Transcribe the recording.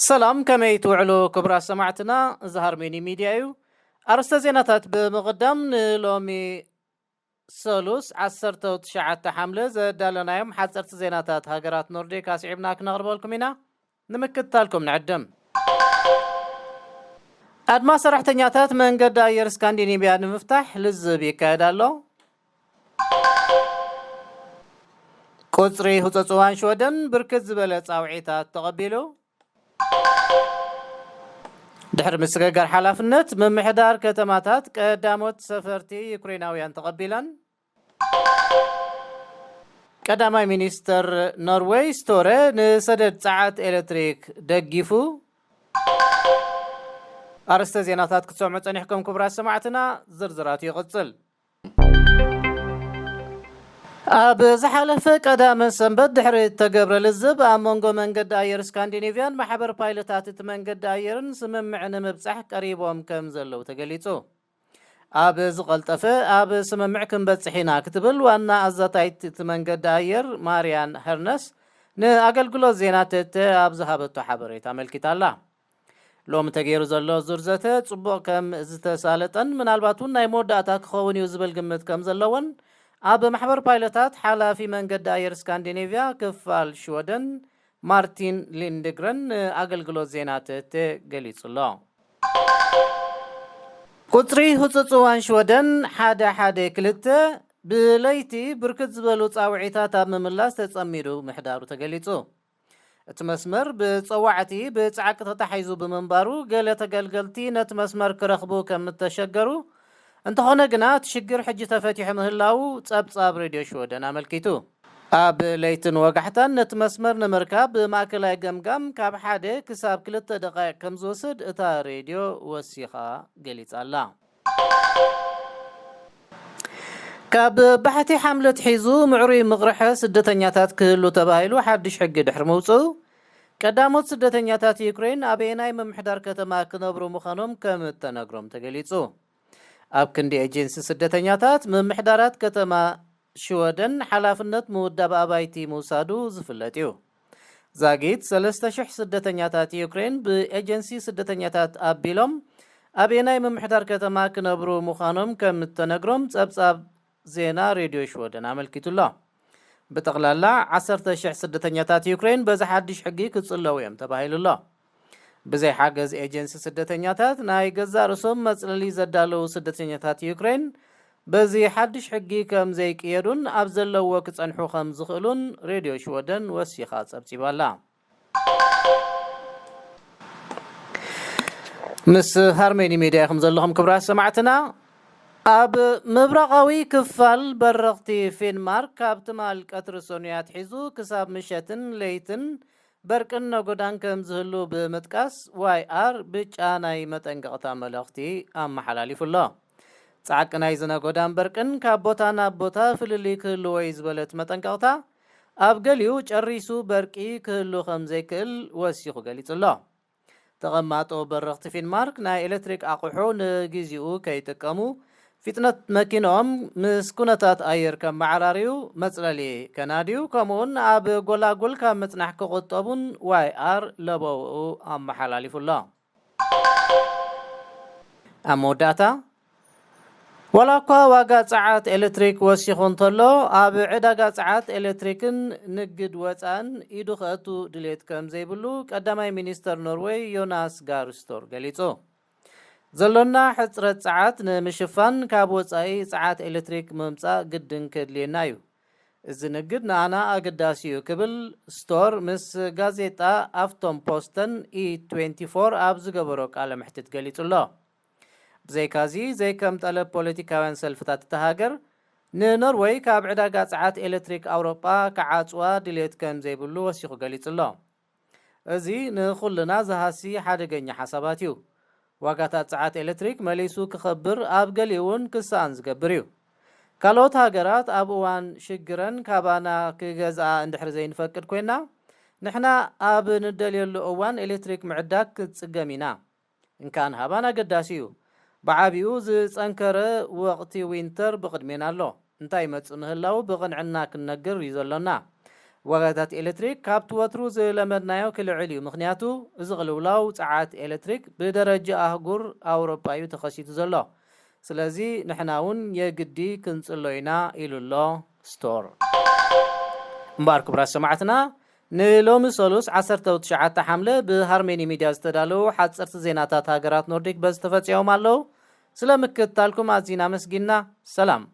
ሰላም፣ ከመይ ትውዕሉ ክቡራት ሰማዕትና? እዚ ሃርሜኒ ሚድያ እዩ። ኣርእስተ ዜናታት ብምቕዳም፣ ንሎሚ ሰሉስ ዓሰርተ ትሽዓተ ሓምለ ዘዳለናዮም ሓፀርቲ ዜናታት ሃገራት ኖርዲክ ኣስዒብና ክነቕርበልኩም ኢና። ንምክትታልኩም ንዕድም። ኣድማ ሰራሕተኛታት መንገዲ ኣየር ስካንዲኔቪያ ንምፍታሕ ልዝብ ይካየድ ኣሎ። ቁጽሪ ህጹጽዋን ሽወደን ብርክት ዝበለ ጻውዒታት ተቐቢሉ። ድሕሪ ምስግጋር ሓላፍነት፣ ምምሕዳር ከተማታት ቀዳሞት ሰፈርቲ ዩክሬናውያን ተቐቢለን። ቀዳማይ ሚኒስተር ኖርዌይ ስቶረ ንሰደድ ጸዓት ኤሌክትሪክ ደጊፉ። ኣርእስተ ዜናታት ክትሰምዑ ጸኒሕኩም ክቡራት ሰማዕትና፣ ዝርዝራቱ ይቕጽል። ኣብ ዝሓለፈ ቀዳመ ሰንበት ድሕሪ እተገብረ ልዝብ፣ ኣብ መንጎ መንገዲ ኣየር ስካንዲኔቭያን ማሕበር ፓይለታት እቲ መንገዲ ኣየርን ስምምዕ ንምብጻሕ ቀሪቦም ከም ዘለዉ ተገሊጹ። ኣብ ዝቐልጠፈ ኣብ ስምምዕ ክንበጽሕ ኢና ክትብል ዋና ኣዛታይት እቲ መንገዲ ኣየር ማርያን ሀርነስ ንኣገልግሎት ዜና ተተ ኣብ ዝሃበቶ ሓበሬታ ኣመልኪታ ኣላ። ሎሚ ተገይሩ ዘሎ ዙር ዘተ ጽቡቕ ከም ዝተሳለጠን ምናልባት እውን ናይ መወዳእታ ክኸውን እዩ ዝብል ግምት ከም ዘለዎን ኣብ ማሕበር ፓይለታት ሓላፊ መንገዲ ኣየር ስካንዲኔቭያ ክፋል ሽወደን ማርቲን ሊንድግረን ንኣገልግሎት ዜና ተተ ገሊጹ ኣሎ። ቁጽሪ ህጹጽ እዋን ሽወደን ሓደ ሓደ ክልተ ብለይቲ ብርክት ዝበሉ ጻውዒታት ኣብ ምምላስ ተጸሚዱ ምሕዳሩ ተገሊጹ። እቲ መስመር ብጸዋዕቲ ብጻዕቂ ተታሒዙ ብምንባሩ፣ ገለ ተገልገልቲ ነቲ መስመር ክረኽቡ ከም እተሸገሩ፣ እንተኾነ ግና እቲ ሽግር ሕጂ ተፈቲሑ ምህላዉ ጸብጻብ ሬድዮ ሽወደን ኣመልኪቱ። ኣብ ለይትን ወጋሕታን ነቲ መስመር ንምርካብ ብማእከላይ ገምጋም ካብ ሓደ ክሳብ ክልተ ደቓይቕ ከም ዝወስድ እታ ሬድዮ ወሲኻ ገሊጻ ኣላ። ካብ ባሕቲ ሓምለ ኣትሒዙ ምዕሩይ ምቕርሐ ስደተኛታት ክህሉ ተባሂሉ ሓድሽ ሕጊ ድሕሪ ምውጽኡ፣ ቀዳሞት ስደተኛታት ዩክሬን ኣበየናይ ምምሕዳር ከተማ ክነብሩ ምዃኖም ከም እተነግሮም ተገሊጹ። ኣብ ክንዲ ኤጀንሲ ስደተኛታት፣ ምምሕዳራት ከተማ ሽወደን ሓላፍነት ምውዳብ ኣባይቲ ምውሳዱ ዝፍለጥ እዩ። ዛጊት ሰለስተ ሽሕ ስደተኛታት ዩክሬን ብኤጀንሲ ስደተኛታት ኣቢሎም ኣበየናይ ምምሕዳር ከተማ ክነብሩ ምዃኖም ከም እተነግሮም ጸብጻብ ዜና ሬድዮ ሽወደን ኣመልኪቱ ኣሎ። ብጠቕላላ ዓሰርተ ሽሕ ስደተኛታት ዩክሬን በዚ ሓድሽ ሕጊ ክጽለዉ እዮም ተባሂሉ ኣሎ። ብዘይ ሓገዝ ኤጀንሲ ስደተኛታት፣ ናይ ገዛእ ርእሶም መጽለሊ ዘዳለዉ ስደተኛታት ዩክሬን በዚ ሓድሽ ሕጊ ከም ዘይቅየዱን ኣብ ዘለዎ ክጸንሑ ከም ዝኽእሉን ሬድዮ ሽወደን ወሲኻ ጸብጺባ ኣላ። ምስ ሃርሜኒ ሜድያ ኢኹም ዘለኹም ክቡራት ሰማዕትና። ኣብ ምብራቓዊ ክፋል በረኽቲ ፊንማርክ ካብ ትማል ቀትሪ ሰኑይ ኣትሒዙ ክሳብ ምሸትን ለይትን በርቅን ነጎዳን ከም ዝህሉ ብምጥቃስ፣ ዋይ ኣር ብጫ ናይ መጠንቀቕታ መልእኽቲ ኣመሓላሊፉ ኣሎ። ጻዕቂ ናይዚ ነጎዳን በርቅን ካብ ቦታ ናብ ቦታ ፍልልይ ክህልዎ እዩ ዝበለት መጠንቀቕታ፣ ኣብ ገሊኡ ጨሪሱ በርቂ ክህሉ ከም ዘይክእል ወሲኹ ገሊጹ ኣሎ። ተቐማጦ በረኽቲ ፊንማርክ ናይ ኤሌክትሪክ ኣቑሑ ንግዜኡ ከይጥቀሙ፣ ፊጥነት መኪንኦም ምስ ኩነታት ኣየር ከመዓራርዩ፣ መጽለሊ ከናድዩ፣ ከምኡውን ኣብ ጎላጉል ካብ ምጽናሕ ክቑጠቡን ዋይ ኣር ለበውኡ ኣመሓላሊፉ ኣሎ። ኣብ መወዳእታ፣ ዋላ እኳ ዋጋ ጸዓት ኤሌክትሪክ ወሲኹ እንተሎ፣ ኣብ ዕዳጋ ጸዓት ኤሌክትሪክን ንግድ ወጻእን ኢዱ ከእቱ ድሌት ከም ዘይብሉ ቀዳማይ ሚኒስተር ኖርዌይ ዮናስ ጋር ስቶር ገሊጹ። ዘሎና ሕጽረት ጸዓት ንምሽፋን ካብ ወጻኢ ጸዓት ኤሌክትሪክ ምምጻእ ግድን ከድልየና እዩ። እዚ ንግድ ንኣና ኣገዳሲ እዩ ክብል ስቶር ምስ ጋዜጣ ኣፍቶም ፖስተን ኢ ትዌንቲ ፎር ኣብ ዝገበሮ ቃለ መሕትት ገሊጹ ኣሎ። ብዘይካዚ፣ ዘይከም ጠለብ ፖለቲካውያን ሰልፍታት እታ ሃገር፣ ንኖርወይ ካብ ዕዳጋ ጸዓት ኤሌክትሪክ ኣውሮጳ ክዓጽዋ ድልየት ከም ዘይብሉ ወሲኹ ገሊጹ ኣሎ። እዚ ንኹልና ዝሃሲ ሓደገኛ ሓሳባት እዩ። ዋጋታት ጸዓት ኤሌክትሪክ መሊሱ ክኸብር፣ ኣብ ገሊኡ እውን ክሰኣን ዝገብር እዩ። ካልኦት ሃገራት ኣብ እዋን ሽግረን ካባና ክገዝኣ እንድሕር ዘይንፈቅድ ኮይና፣ ንሕና ኣብ ንደልየሉ እዋን ኤሌክትሪክ ምዕዳግ ክትጽገም ኢና። እንካን ሃባን ኣገዳሲ እዩ። ብዓቢኡ ዝጸንከረ ወቕቲ ዊንተር ብቕድሜና ኣሎ። እንታይ ይመጽእ ምህላዉ ብቕንዕና ክንነግር እዩ ዘሎና። ዋጋታት ኤሌክትሪክ ካብቲ ወትሩ ዝለመድናዮ ክልዕል እዩ፣ ምኽንያቱ እዚ ቅልውላው ጸዓት ኤሌክትሪክ ብደረጃ ኣህጉር ኣውሮጳ እዩ ተኸሲቱ ዘሎ። ስለዚ ንሕና እውን የግዲ ክንጽሎ ኢና ኢሉ ኣሎ ስቶር። እምበኣር ክቡራት ሰማዕትና፣ ንሎሚ ሰሉስ ዓሰርተ ትሽዓተ ሓምለ ብሃርሜኒ ሚድያ ዝተዳለዉ ሓጸርቲ ዜናታት ሃገራት ኖርዲክ በዚ ተፈጺሞም ኣለዉ። ስለ ምክትታልኩም ኣዚና መስጊና። ሰላም።